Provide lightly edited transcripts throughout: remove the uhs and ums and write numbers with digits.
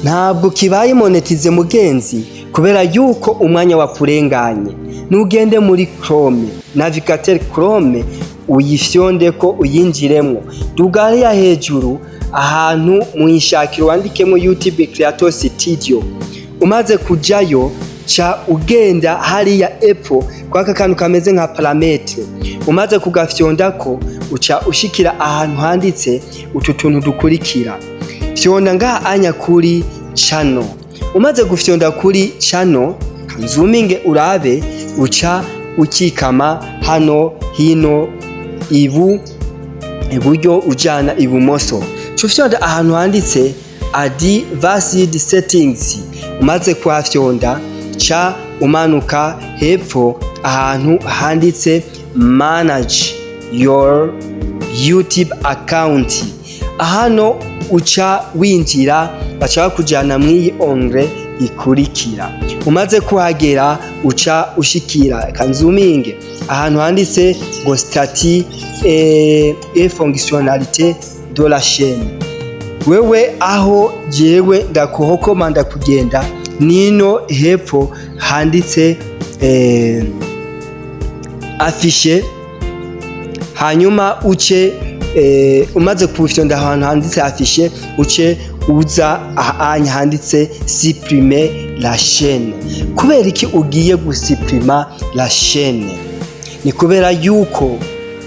Ntabwo kibaye monétisé, mugenzi, kubera yuko umwanya wakurenganye. Nugende muri Chrome, navigateur Chrome, uyifyondeko, uyinjiremwo, dugariya hejuru ahantu mu ishakiro wandikemo YouTube Creator Studio. Umaze kujayo, ca ugenda hariya epfo kwaka kantu kameze nka paramètres. Umaze kugafyondako, uca ushikira ahantu handitse utu tuntu dukurikira. Fyonda ngaha anya kuri channel. Umaze gufyonda kuri channel, nzuminge urabe, uca ukikama hano hino ibu iburyo ujana ibumoso, ca ufyonda ahantu handitse advanced settings. Umaze kuhafyonda, ca umanuka hepfo ahantu handitse manage your YouTube account. Hano uca winjira, baca bakujana mw'iyi onglet ikurikira. Umaze kuhagera, uca ushikira kanzuminge ahantu handitse ngo statut et fonctionnalité de la chaîne. Wewe aho jewe ndakuhokomanda kugenda nino hepfo handitse afficher. Hanyuma uce umaze kufyonda ahantu handitse afficher, uce uza ahanya handitse supprimer la chaîne. Kubera iki ugiye gusupprima la chaîne? Ni kubera yuko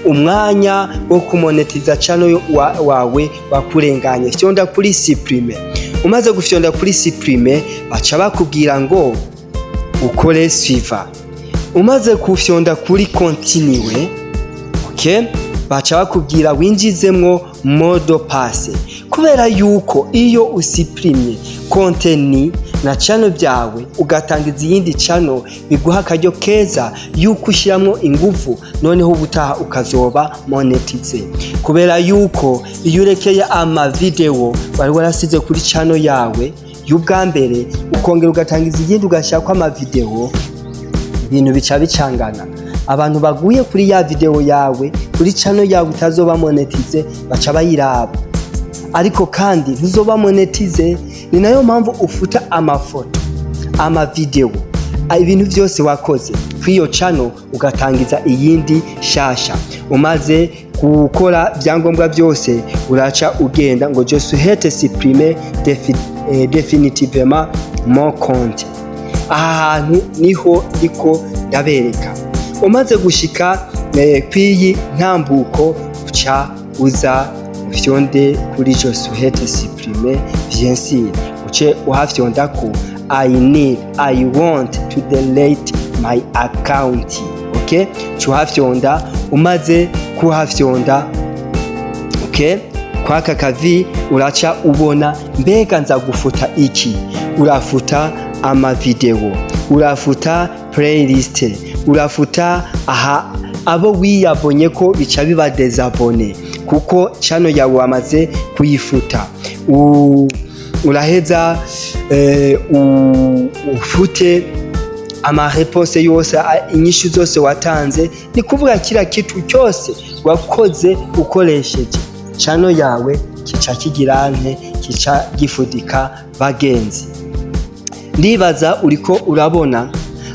umwanya wo kumonetiza channel wawe wakurenganye. Fyonda kuri supprimer. Umaze gufyonda kuri supprimer, baca bakubwira ngo ukore suivant. Umaze kufyonda kuri continue, okay, baca bakubwira winjizemwo mot de passe, kubera yuko iyo usuprimye contenu na channel byawe ugatangiza iyindi channel, biguha akaryo keza yuko ushyiramo ingufu, noneho ubutaha ukazoba monétisé. Kubera yuko iyo urekeye ama video wari warasize kuri channel yawe y'ubwa mbere, ukongera ugatangiza iyindi ugashyirako ama video, ibintu bica bicangana. Abantu baguye kuri ya video yawe kuri channel yawe itazoba monétisé baca bayiraba, ariko kandi ntuzoba monétisé. Ni nayo mpamvu ufuta amafoto, ama video, ibintu byose wakoze kuri iyo channel, ugatangiza iyindi shasha. Umaze gukora ibyangombwa byose, uraca ugenda ngo je souhaite supprimer définitivement mon compte. Aha hantu niho ndiko ndabereka. Umaze gushika kw'iyi ntambuko, uca uza ufyonde kuri je souhaite supprimer, bien sûr, uce uhafyondako I need, I want to delete my account. Okay, uca uhafyonda. Umaze kuhafyonda, okay, kwaka kavi, uraca ubona mbega nza gufuta iki? Urafuta ama video, urafuta playlist, urafuta aha abo wiyabonye ko bica biba désabonné, kuko channel yawe wamaze kuyifuta. Uraheza ufute ama réponses yose, inyishu zose watanze. Ni kuvuga kila kitu cyose wakoze ukoresheje channel yawe kica kigira nte? Kica gifudika. Bagenzi, ndibaza uriko urabona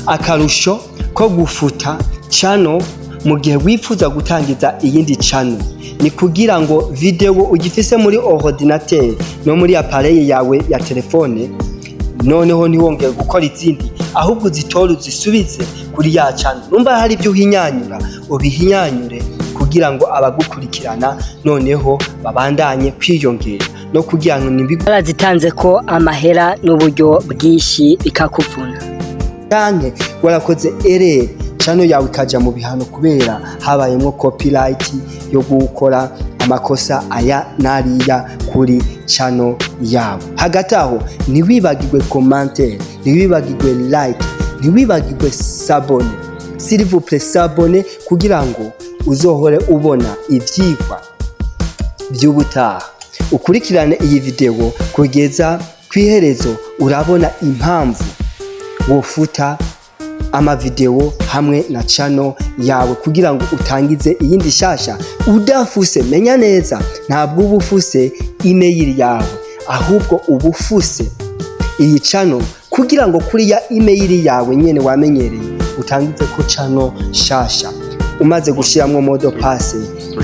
akarusho ko gufuta channel mu gihe wifuza gutangiza iyindi channel. Ni kugira ngo video ugifise muri ordinateur no muri appareil yawe ya telefone, noneho ntiwongere gukora izindi, ahubwo uzitore uzisubize kuri ya channel. Numba hari ibyo uhinyanyura, ubihinyanyure kugira ngo abagukurikirana noneho babandanye kwiyongera, no kugira ngo nibi Warazitanze ko amahera n'uburyo bwinshi bikakuvuna. Canke warakoze erreur, channel yawe ikaja mu bihano kubera habayemwo copyright yo gukora amakosa aya n'ariya kuri channel yawe. Hagati aho, ntiwibagirwe commentaire, ntiwibagirwe like, ntiwibagirwe s'abonner. S'il vous plaît, s'abonner, kugira ngo uzohore ubona ivyigwa vy'ubutaha. Ukurikirane iyi video kugeza kw'iherezo, urabona impamvu wofuta ama video hamwe na channel yawe kugira ngo utangize iyindi shasha udafuse. Menya neza, ntabwo uba ufuse email yawe, ahubwo uba ufuse iyi channel kugira ngo kuri ya email yawe nyene wamenyereye utangize ko channel shasha. Umaze gushiramwo mot de passe,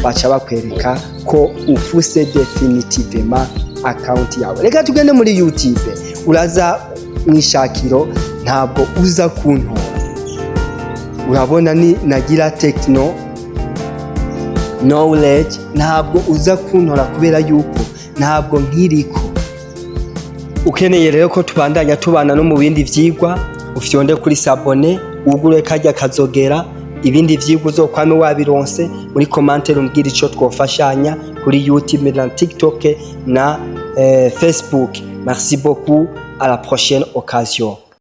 baca bakwereka ko ufuse définitivement account yawe. Reka tugende muri YouTube. Uraza mwishakiro, ntabwo uza kuntora. Urabona ni nagira Techno Knowledge, ntabwo uza kuntora kubera yuko ntabwo nkiriko. Ukeneye rero ko tubandanya tubana no mu bindi vyigwa, ufyonde kuri s'abonner, wugure karya kazogera, ibindi vyigwa uzokwame wabironse. Muri commentaire umbwira ico twofashanya kuri YouTube na TikTok na Facebook. Merci beaucoup, à la prochaine occasion.